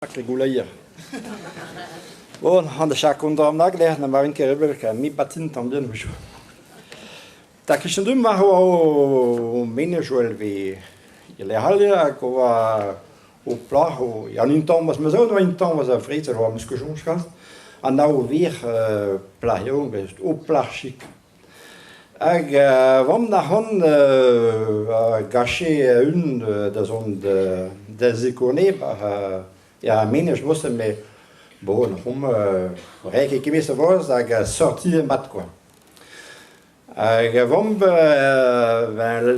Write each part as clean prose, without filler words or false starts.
Gouleier. Bon, an de chakon dam nag lec'h na marin ket ka mi batin tamm bihan wechoù. Ta kichen dum ma o menaj ve lec'h all hag oa o plac'h o an intañvez ma zo oa intañvez a Vreiz oa meus ket soñj kalz an nav vir plac'h yaouank o plac'h chik. Hag vamm ac'hann a gache un da zont da zekourne 'ba ya menaj mosten met bon c'homp ret ket kemez a-vras hag sorti mat kwa. Hag vamm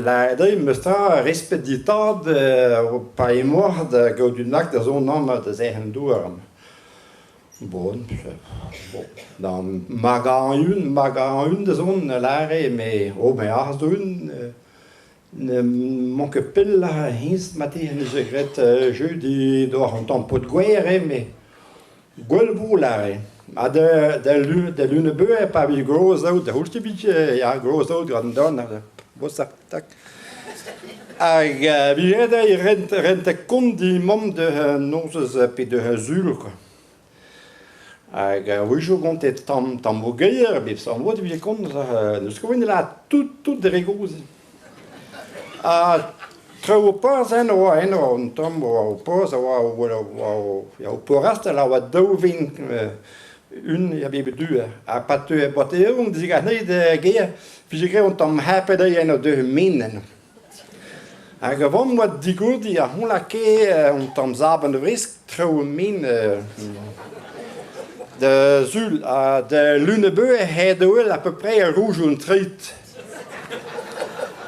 lâret meus tra respet dit tad pa emaoc'h da gaout un akt da zont amañ da zerc'hel douar. Bon, bon, da magañ un, magañ un da zont a lâre met oh me ac'h zo un n'emañ ket pell hennezh marteze 'neus graet jeu d'ober un tamm pod-gwer eo met gwell 'vo lâre. Ha da lun beure pa vez gros aod da c'houlz vije ya gros aod gant an dorn bosa tak. Hag vije ret rentañ kont d'he mamm deus an nozvezh pe deus ar sul kwa. Hag a-wechoù gontet tamm tamm vogeier bep seurt mod e vije kont n'eus ket lâret tout tout dre gozh. Ha traoù o porzh en oa eno un tamm oa o porzh a oa oa o peurrastel a oa daou ven un a bep du. Ha pa teue boateoù digas anezhi da gêr 'vije graet un tamm harpet dezhi eno deus min eno. Hag a vamm oa digourdi ha hoñ lakae un tamm sabrenn vresk traoù min da sul ha da lun beure hed-heul à peu près rouge an treid.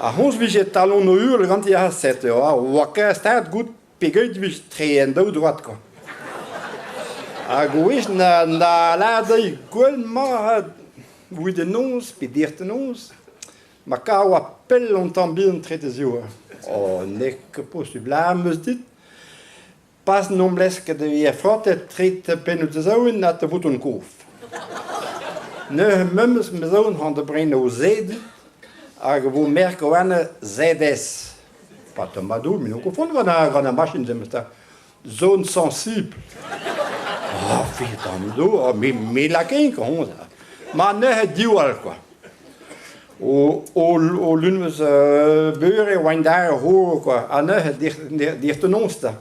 Ar c'homz 'vije talon uhel ganti aze oa ket start goût pegeit 'vije tre an daou droad kwa. Hag o wech na na lâret dezhi gwell mat evit an noz pe dec'h da noz. Ma kar oa pell an tamm bihan tre da ziv eur. Oh, n'eo ket posupl. Lâret 'm eus dit pas n'omp lesket e frotet tre pennoù da zaouenn na da vout hon kof. Neuze memes ma zaouenn c'hoant da brenañ o Z hag e vo merk warne ZS. Pas tomadoù, met n'on ket font gant ar machin-se memes tra. Zone sensible. Oh, fitamdo, oh, me, me lakain koñs. Ma neuze diwall quoi. O, o, o lun eus beure oaint dar ho quoi. Ha neuze dir noz da.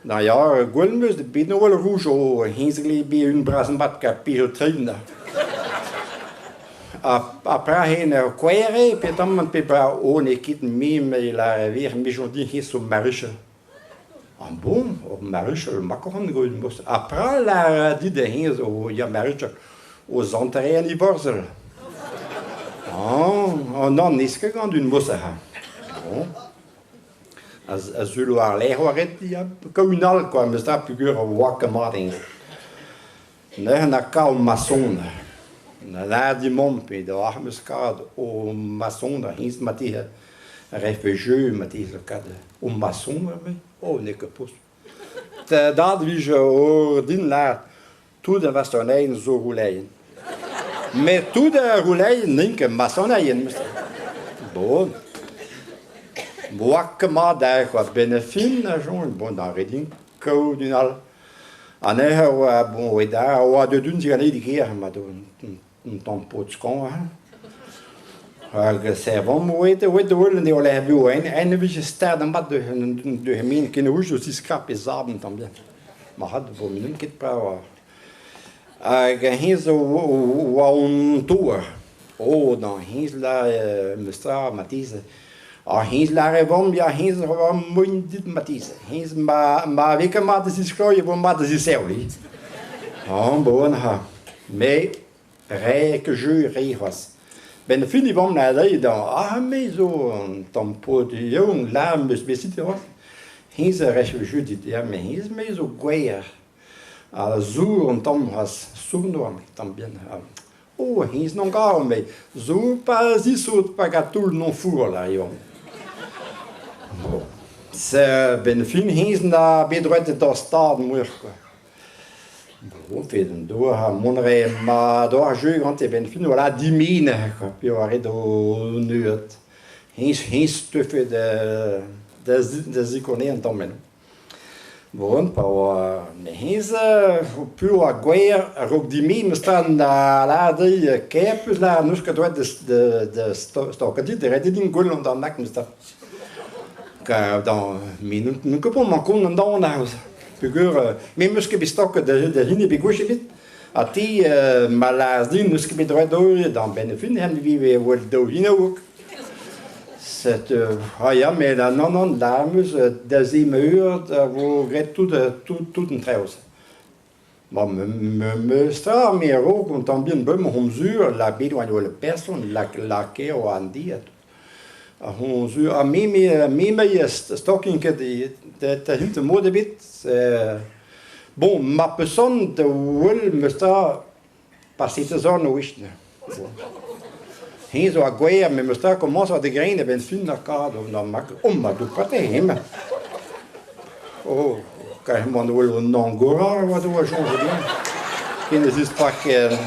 Da ya, gwell 'm eus bet no wel rouge o hiñsgle bet un bras mat ka pezh trein da. Ha, ha pra hen ur kouere pe tamm pe bra o n'eo ket me me la vir me din his o marichal. Ah bon, ur marichal makoran gant mos. Ha pral a dit eñ zo ya marichal o zantere en Ivorzhel. Ah, oh non, n'ez ket gant un mos ha. Bon. A sul war-lerc'h oa ret ya kaout un all quoi, meus da peogwir oa ket mat eñ. Neuze na kav mason. Na lâr dit mamm pe deoc'h 'm eus kavet ho mason hennezh marteze 'refe jeu marteze lakaat ho mason ivez. Oh n'eo ket posupl. Dad 'vije ordin lâret tout a vasoneien zo rouleien. Met tout ar rouleien n'int ket masoneien memes tra. Bon. 'Oa ket mat dezhe kwa 'benn ar fin a soñj bon da ret din kaout un all. Anezhe a oa bon oa da a oa deut un diganeet e kêr ma un tamm paotr skañv aze. Hag servomp oa oa da wel en lec'h bev en e vije start an mat deus min ken rouge o tiskrap e zab un tamm bihan. Marc'had vo n'on ket pra Hag hennezh oa on toer. Oh non, hennezh là meus tra marteze. Ha hennezh lâre vamm, ya hennezh a oa moaien dit marteze. Hennezh ma ma vez ket mat da ziskloiñ e vo mat da ziserviñ. Ah bon ha. Me re ket jeu re c'hoazh. 'Benn fin e vamm lâre da ah me zo un tamm paotr yaouank lâr 'm eus bet sitet c'hoazh. Hennezh a refe jeu dit, ya met hennezh me zo gwer. Ha zour un tamm c'hoazh, sourn oa tamm bihan. Oh, hennezh n'on gav met zour pa zisout pa ga toull n'on fourrel ar yaouank. Bon, se 'benn fin hennezh 'na bet droet d'ur stad muioc'h kwa. Bon, fet an dour ha mont a rae mat oar jeu gante 'benn fin voilà dimen quoi, pe oa ret o neuet. Hennezh hennezh 'teufe da da zikourne an tamm eno. Bon, pa oa hennezh piv oa gwer a-raok din-me 'meus 'ta da lâret dezhi kaer 'peus lâret n'eus ket droed da stokañ dit, ret eo din gwelet an darn 'meus 'ta. Me n'on ket emañ kont an daon aze peogwir me 'meus ket bet stoket da hini ebet gwech ebet ha te ma lârez din n'eus ket bet droed d'ober d'an benn ar fin hen e oa daou hini Setu ah ya met nann nann lâret 'm eus da zemeur a vo graet tout tout an traoù-se. Bon memes tra me a-raok un tamm bihan bremañ omp sur la bet oa le person lakaet oa an diad. Ha hon sur ha me me me me stokin ket da hent mod ebet. Bon ma peus da wel meus tra Pasit a zorn a-wech. Eñ zo ar gwer memes tra komañs da greñv a-benn fin ar kador. Oh ma dour pate hemañ. Oh, hemañ wel an Angora e oa doa soñjet din. Ken ez eus pak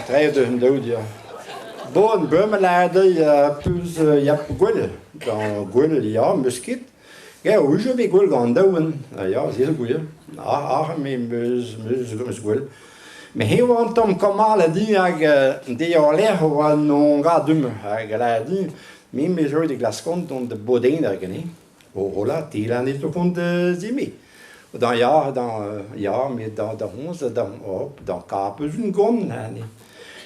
traet deus an daou ya. Bon, bremañ lâret dezhi peus ya gwell. Gant gwell ya, 'meus ket. Ya, ouzh bet gwell gant an daouarn. Ya, se zo gwir. Ah, me 'meus meus gwell. Met eñ oa un tamm kamalad din hag an deiz war-lerc'h oa un onga du-mañ. Hag a lâre din, me 'meus roet da glask kont dont da Bodener ganin. Oh hola, te 'lâret o kont da zimi. Da ya, da ya, met da da hoñzh, da oh, da kap eus un gont neuze.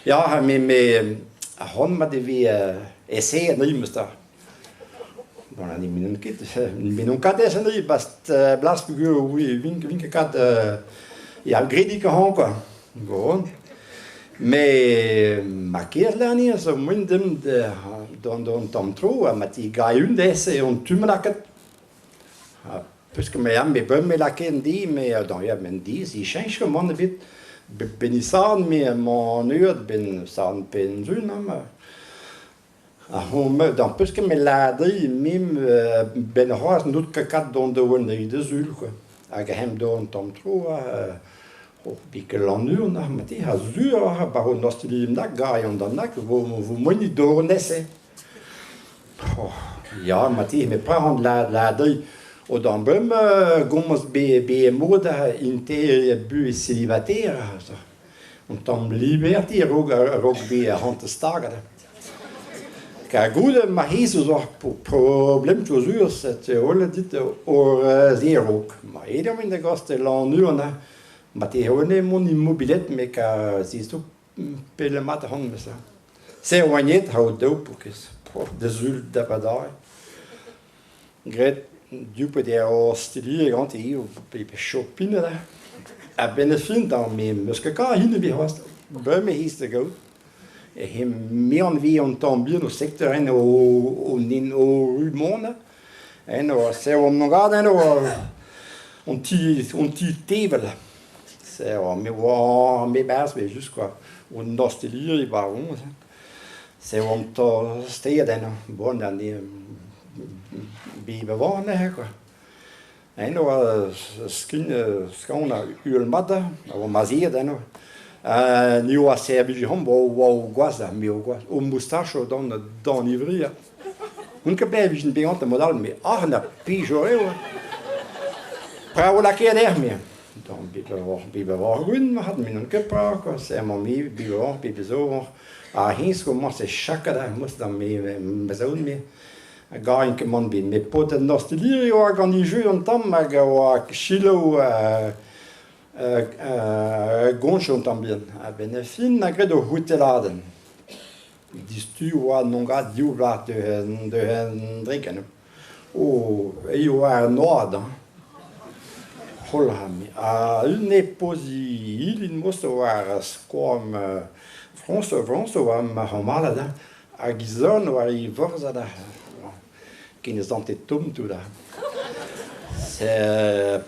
Ya, me me ar c'hont mat e vez esaeet neuze meus 'ta. Bon, ne n'on ket, ne n'on ket aes anezhi, bast blaz peogwir vin ket kat ya gredik ac'han quoi. Bon. Met ma kaezh lâr zo moaien dimp d'an tamm tro ha ma ti gaeun dezhe eo an tu ma lakaat. Ha peus ket me me beum me lakaet an di, me dan ya men di, si cheñch ket mann ebet. Benn me emañ an eur, benn san penn zun amañ. Ar c'homm d'ar peus ket met lâret dezhi mem 'benn c'hoazh n'out ket kat dont da wel anezhi da sul kwa. Hag hemp d'ober un tamm tro oh ket Lannuon ha ma te ha sur oc'h ba ho nostalgie nag gae an nag vo vo moaien d'ober nese. Oh ya ma te met petra lâret dezhi o d'an bremañ gomz be be mod intérêt buhez célibataire Un tamm liberti a-raok a-raok bezañ hanter-staget. Kar goude ma c'hiz zo ur problem sur setu holl dit hor se a-raok. Ma aet eo da gost e Lannuon ha ma te eo mont immobilet met kar se zo pell mat ac'hann memes. Se oa net ha o daou poukez da sul da badare. Graet dioupet eo studiet ganti ivez pe chopined A-benn ar fin da me 'meus ket kavet hini ebet c'hoazh. Bremañ e c'hiz da gaout. E me anvez an tamm bihan o sekteur eno o o ru Mont. Eno serr an angad eno on ti on ti tevel. Serr me oa me 'barzh me just quoi. O nostalgie 'ba hoñ. Se oan tosteet eno, bon an bep a oa anezhe kwa. Eno oa skign skañv uhel-mat a oa maziet eno. Ni oa servij deomp oa o gwaz me o gwaz, o moustachoù dan dan ivri. N'on ket bet e vijen bet gantañ mod all met ac'h na pijor eo. Brav lakaet eo me. Bep a vor gwin marc'had, me n'on ket peoc'h kwa, se emañ me bep a vor, bep a zo Ha hennezh 'komañse chakat ar mos da me ma zaoun-me. A garin ket mann bet. Met paotr an ostiliri e oa gant e jeu an tamm hag a oa selaou goñch un tamm bihan. A-benn ar fin a graet ur c'hwitelladenn. Distu oa n'on ket div vloaz deus an drik Oh, e oa an oad hañ. Holla me. Ha un pozi ilin most war skoam Frañs Frañs oa ma c'hamalad hañ. Hag he zorn war he vorzhad ken ez ante tomm tout ha. C'est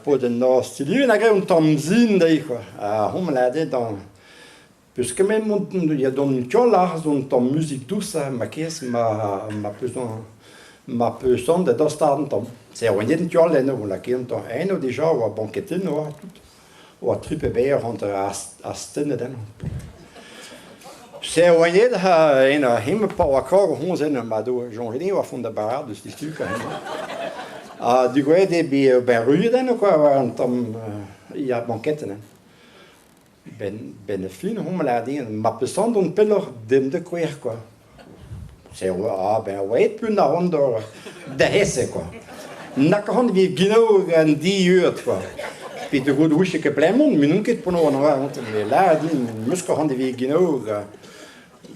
paotr an norzh a grae un tamm sin dezhi quoi. Ha homañ lâret dezhañ Peus kement mont ya d'an tiolar zo un tamm muzik dous ha ma kez ma ma peus ma peus an da dostaat un tamm. Se a oa net un tioll eno, on lakae un tamm eno dija, oa banketenn oa tout. Oa tri pe beir hanter astennet eno. Se a oa net ha eno hemañ pa oa krog o c'homz eno ma doa soñjet eo a font da baradoz distukañ. Ha degouezhet eo bet ober ruilhet eno kwa war an tamm ya banketenn hein. 'Benn 'benn ar fin homañ a lâr din ma peus c'hoant dont pelloc'h demp da kouer kwa. Se ah ben oa aet a ran da ese kwa. Na c'hoant evit ginaou an diuet kwa. Peogwir 'ouie ket pelec'h mont, me n'on ket penaos an dra me lâr din 'meus ket c'hoant evit ginaou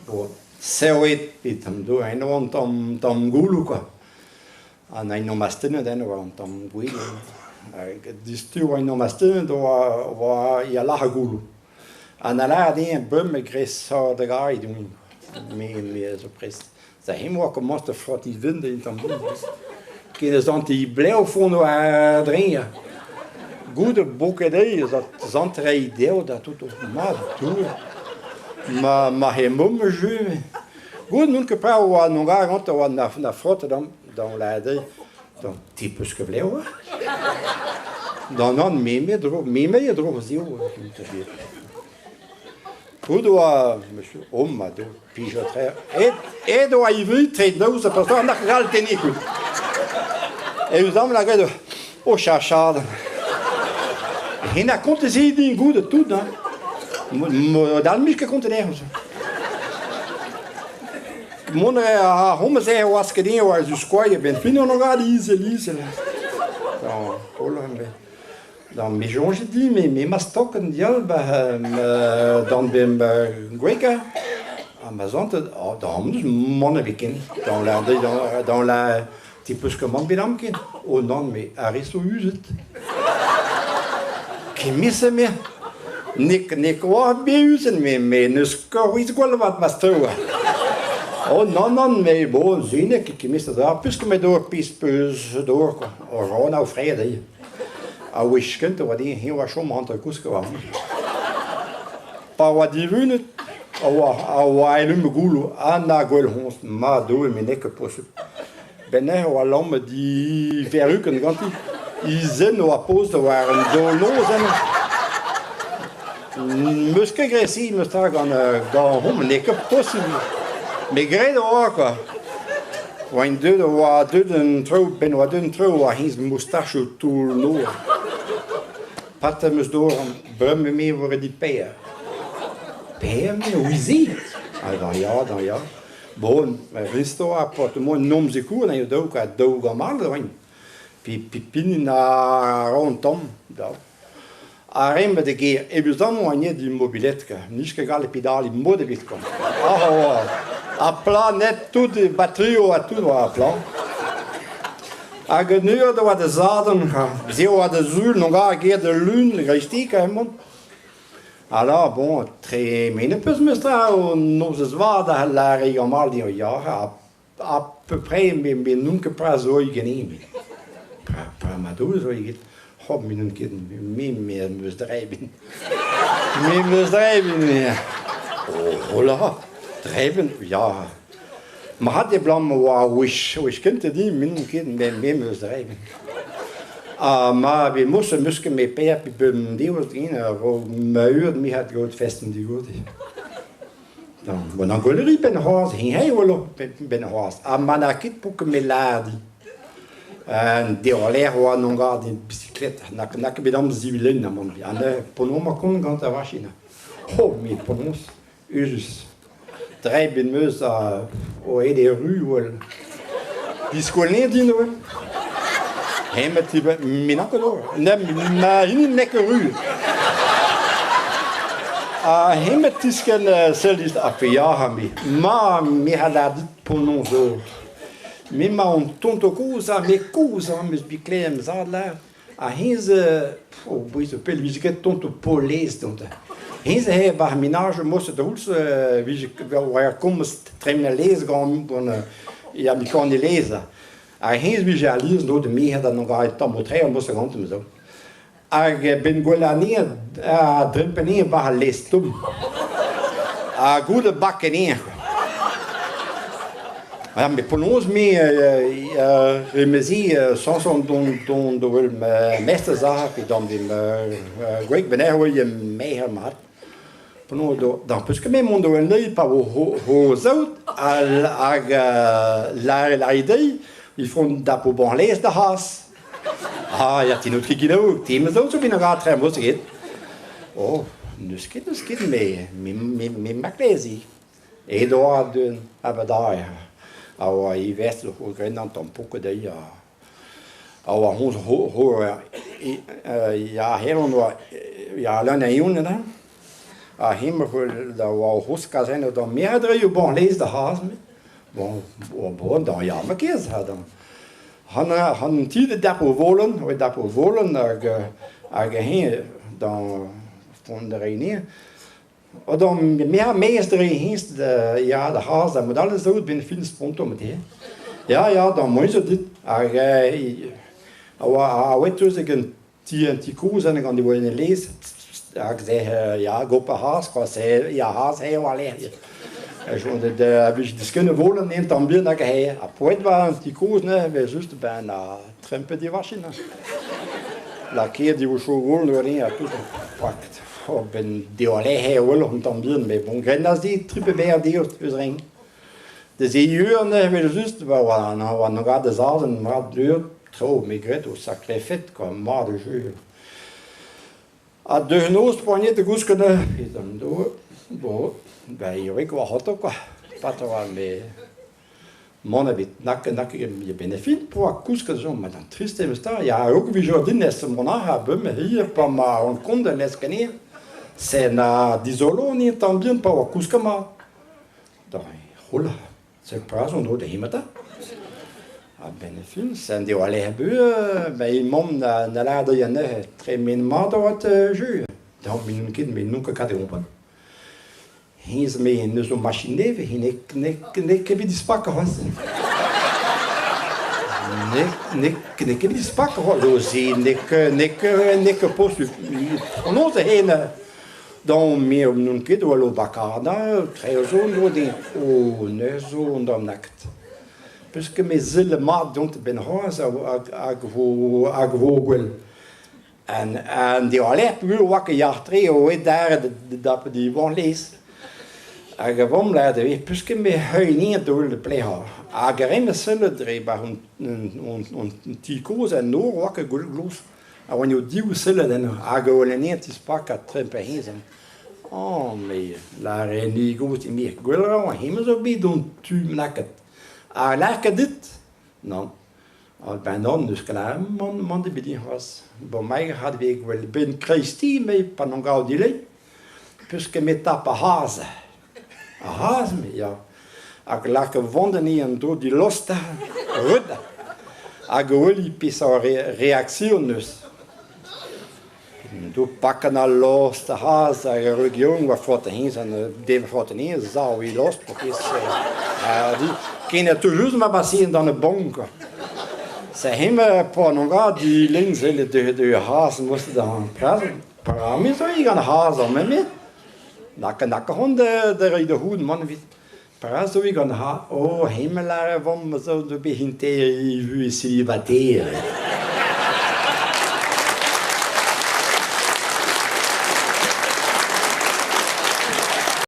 bon serret pet an dour eno an tamm tamm gouloù kwa. An en astennet eno war an tamm gwele. Diouzhtu oa en astennet oa oa ya lâr ar gouloù. Ha na lâr din bemp e grez da garet on. Me me a zo prest. Da hemañ oa komañs da frotiñ vent un tamm bihan. Ken ez an ti blev font war-dreñv. Goude boked ez an treiñ dezho da tout mat dour. Ma ma hemañ ma jeu. Goude n'on ket prest oa n'on gar gantañ oa na frotet amañ da lâret dezhi te 'peus ket blev hein? Da nann me me dro me me a dro ziv. Goude oa monsieur oh ma do pijotre aet oa ivez tre noz ha pastor nac'h gall tenniñ kuit. Eus am lakaet o chachad. Hen a konte se din goude tout hein. Mod-all 'mije ket kontet dezhañ. Mont a ra se e oas ket eñ war zu skoilh a-benn fin on gant izel izel. Da me soñj din me me ma stok an diaoul ba d'an ben gwreg ha ma zantet oh da amzer mont ebet ken dans la dans la ti peus ket mont bet amañ ken oh nann me ar re zo uzet Kement-se me n'eo ket oa bet uzet me me n'eus ket c'hwezh gwall avat ma steu. Oh nann nann me bon se n'eo ket kement-se da peus ket met d'ober pezh peus d'ober kwa. Ur rann fred eo. A wech kent e oa din eñ oa chom hanter-kousk war. Pa oa divunet a oa a oa elum gouloù ha na gwell hoñs ma Doue me n'eo ket posupl. Benn-ec'h oa lammet he verrukenn ganti. He zen oa pozet war un daol-noz eno. 'Meus ket graet se meus tra gant gant homañ n'eo ket posupl. Met graet e oa kwa. Oaint deuet oa deuet an traoù 'benn oa deuet an traoù oa hennezh moustachoù toull-nor. Paotr 'm eus d'ober bremañ me 'vo ret dit paeañ. Paeañ me ouizi? Ah da ya, da ya. Bon, Risto ha paotr-mañ 'n sikour anezho daou kwa, daou gamarad oaint. Pi pep hini a ra un tamm, da. Ar re-mañ da gêr, evel-se oa aet mobilet kwa, n'eus ket gallet pedaliñ mod ebet kwa. Ah oa, ha plañ-net tout, baterioù ha tout oa plañ. Hag un eur da oa da Sadorn kwa, se oa da Sul, n'on ket gêr da Lun, da greisteiz kwa hemañ. Alors bon, tremenet 'peus memes tra an nozvezh vat a lâre gamal din ya ha à peu près me me n'on ket pra zo ganin. Pra pra ma doue zo get. Oh me n'on ket me me 'm eus drebet. Me 'm eus drebet me. Oh là, drebet ya. Mat eo 'blam oa wech wech kentañ din me n'on ket me me 'm eus drebet. Ha ma vez mosse 'm eus ket me paeañ pep devezh din a-raok ma eur me had gaout fest an digourdi. Bon an gweleri benn c'hoazh, eñ eñ welo benn c'hoazh. Ha ma n'a ket 'po ket me lâr din. An deoler oa n'on gard din bisiklet, n'a n'a ket bet amzer zivilenn amañ. Ha neuze penaos 'ma kont gant ar vachin. Oh, met penaos Euzhus. Drebet 'm eus o aet erru wel. Diskouez din wel. Hemañ ti me n'an ket ober. Na ma hini n'eo ket ru. Ha hemañ tiskenn sell dit ar peoc'h me. Ma me c'hall lâr dit penaos zo. Me 'ma on tonton kozh ha me kozh am eus bet klevet em zad lâr. Ha hennezh, oh bouez pell 'vije ket tonton Paul-Lez dont. Hennezh eo 'ba ar menaj moset da c'houlz 'vije war komz tremen al laezh gant gant ya mikorn e laezh. Ha hennezh 'vije alies dont da merc'hed ha n'on tamm o treiñ moset gantañ zo. Hag 'benn gwellañ anezhañ a dremp anezhañ 'ba al laezh tomm. Ha goude bak anezhañ. Ah, met penaos me emezi sañs on dont da wel ma mestrez aze pe dont d'in gwreg bennak e oa mezher mat. Penaos d'ar peus ket me mont da wel anezhi pa vo ho saout hag lâret a rit dezhi il faut dapo banlez da c'has. Ah ya, ti n'out ket gilaou, te 'meus zo bet a tre 'meus ket. Oh, n'eus ket, n'eus ket, me, me, me, me maklezi. Edo d'un abadaer a oa ivez o grennañ tamm poked dezhi a oa hoñzh ya hemañ oa ya leun a eeun ena ha hemañ da oa o c'housk aze da merc'hed 'raio boñ-lez da c'hazh bon bon da ya ma kaezh ha da han ti da dap o volenn oa dap o volenn hag hag eñ da font da reiñ O da maez dre hiñs ya da c'hazh ha mod all ez out 'benn fin spontomp te. Ya ya da moaien zo dit hag a oa a oa teuzek un ti un ti kozh gant e oa en e lez hag se ya gop ar c'hazh kwa se ya c'hazh eñ war-lerc'h. A vije diskennet volenn un tamm bihan hag he ha poet war an ti kozh neuze evel-just ben a trempet e vachin. Lakaet e vo chaud volenn war-eñ ha tout. Oh, ben diwallec'h eo gwelloc'h un tamm bihan, met bon, graet 'na se tri pe bevar deus eus rein. Da zeiz eur evel-just, ba oa an gad da zazen, mat deuet, traoù, me graet o sakre fet, kwa, mat eo jeu. Ha deus noz poaniet da gousket neuze, evit an dour, bon, ben Eric oa c'hoto kwa, pat a oa me Mann ebet, nak nak benefit poa kousket zo, met an trist eo 'ta, ya a-raok 'vije din ez mont ac'h a-benn hir pa ma on kont da lesk-anezhañ. Se na dizolo an tamm bihan pa oa kousket mat. Da c'houl, se petra zo da hemata. A-benn ar fin, se an deo a-lec'h buh, ben emaomp na na lâret dezhi anezhe tremen mat oa jeu. Da n'on ket, met n'on ket kat e kompren. Hennezh me en deus ur machin nevez, n'eo ket bet dispakañ c'hoazh. N'eo ket bet dispakañ c'hoazh, o se n'eo ket n'eo ket n'eo ket posupl. Penaos hen daon me n'on ket o alo bakadañ, tre zo en-dro din. O neuze zo an damm lakaet. Peus ket me sell mat dont a-benn c'hoazh hag vo hag vo gwell. An an diwaller peogwir 'oa ket yac'h-tre o aet aret da divorlez. Hag a vamm lâret e vez peus ket me c'heuliañ taol da plechañ. Hag a rae sellet dre ba hon hon ti kozh en nor 'oa ket gwall gloz. A oan o div sellet eno hag o lenner tispakañ tremp ar c'hezeg. Oh me lâre ni gozh din-me gwelloc'h hemañ zo bet on tu lakaet. Ha lakaet dit? Nann. Ben nann, n'eus ket mann mann ebet din c'hoazh. Bon, mai c'had vez gwell ben kreisteiz me pa n'on gav dilei. Peus ket met tap ar c'hazh. Ar c'hazh me, ya. Hag lak vont anezhi an dro dilost reut. Hag weli peseurt reaksion neus. Do pakan al lost ar c'hazh hag ar relijion oa faot hennezh an dev faot hennezh sav e lost ken a teu ma basean d'an bank quoi. Se hemañ poan on gant dilenn sellet de c'hazh most d'an plas. Para me zo gant c'hazh ar memes. Nak nak hon da da reiñ da c'hoût mann evit. Para zo gant c'hazh oh hemañ lâret vamm zo bet hinte vuhez célibataire.